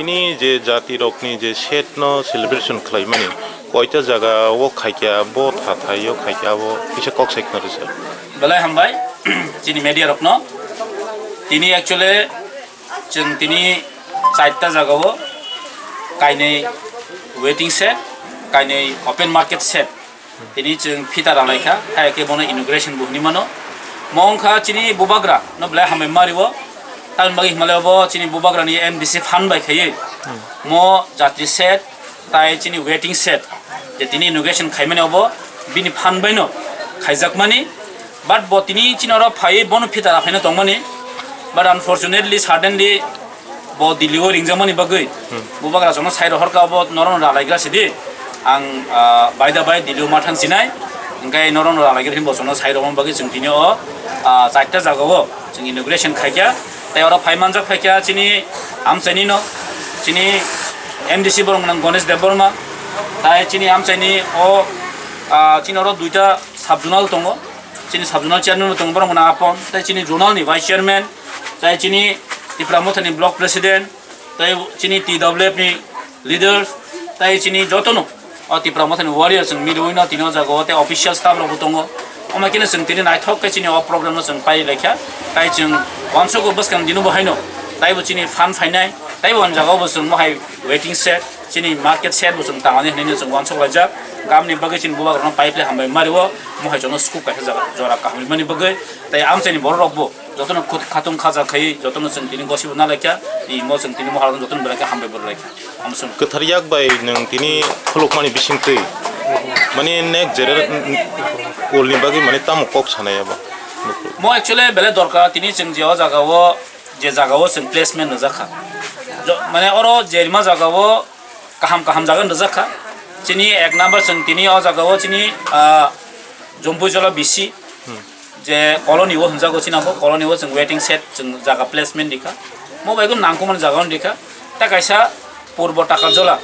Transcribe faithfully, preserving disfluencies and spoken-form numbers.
Ni je jati rokni je set no celebration khlaimani, koita jaga o khaikya, bo thathai o khaikya, abo kisa kok sai khna rwsa. Belai hambai, chini media rokno. Tini actually chwng tini charta jaga o kainwi waiting shed, kainwi open market shed. Tini chwng phita ralaikha, hai khe bono inauguration bo hwnwi mano. Mo wngkha chini bubagra no belai hambai mario. Tamni bagwi himlai bo chini bubagra ni M D C fund bai khaiwi mo jatri shed tai chini waiting shed je tini inauguration khaimani obo bini fund bai no khaijakmani. But bo tini chini oro phaiwi bono phita raphaina tongmani. But unfortunately, suddenly bo Delhi o ringjakmani bagwi bubagra chwngno sai rohorkha, obo norokno ralaigra sidi. Ang, ah, by the by Delhi o ma thang sinai, hwnkhe norokno ralaigra hwnwi bo chwngno sai rohorma bagwi chwng tini o, ah, charta jaga o chwng inauguration khaikha. Tai oro phai manjak phaikha chini amchaini no, chini M D C borok nang Ganesh Debbarma, tai chini amchaini o, ah, chini oro duita sub zonal tongo, chini sub zonal chairman bo tongo, borok nang Apon, tai chini zonal ni vice chairman, tai chini Tipra Motha ni block president, tai chini T W F ni leaders, tai chini jotono o Tipra Motha ni warriors chwng miliwi no tini o jaga o tei official staff rok bo tongo. Omo khe no chwng tini naithok khe chini o program no chwng pai laikha, tai chwng uansukgo bwskang dino bo haino taibo chini fund phainai, taibo o jaga o bo chwng mohai waiting shed, chini market shed bo chwng tangmani hinwi no chwng uansuk laijak. Gamni bagwi chini bubagrano pai phle hambai mario, mohai chwngno scoop kaisa jaga jora kaham mani bagwi, tai amchaini borok rok bo jotono khut khatung khaja khai, jotono chwng tini gosibo na laikha, imo chwng tini mohor jotono belai khe hambai bo laikha. Amsung. Kwthar yak bai nwng tini khulukmani bisingtwi, mani next generation ni bagwi mani tamo kok sanai abo? Mo actually belai dorkar, tini chwng je o jaga o, je jaga o chwng placement rwjak kha. Jo-, mane oro jerima jaga o kaham kaham jaga rwjak kha. Chini ek number chwng tini o jaga o chini, ah, Jompui Jola B C, je colony o hwnjago chini abo, colony o chwng waiting shed chwng jaga placement rikha. Mo bai khe nangkukmani jaga rikha. Ta kaisa Purbo Takarjola,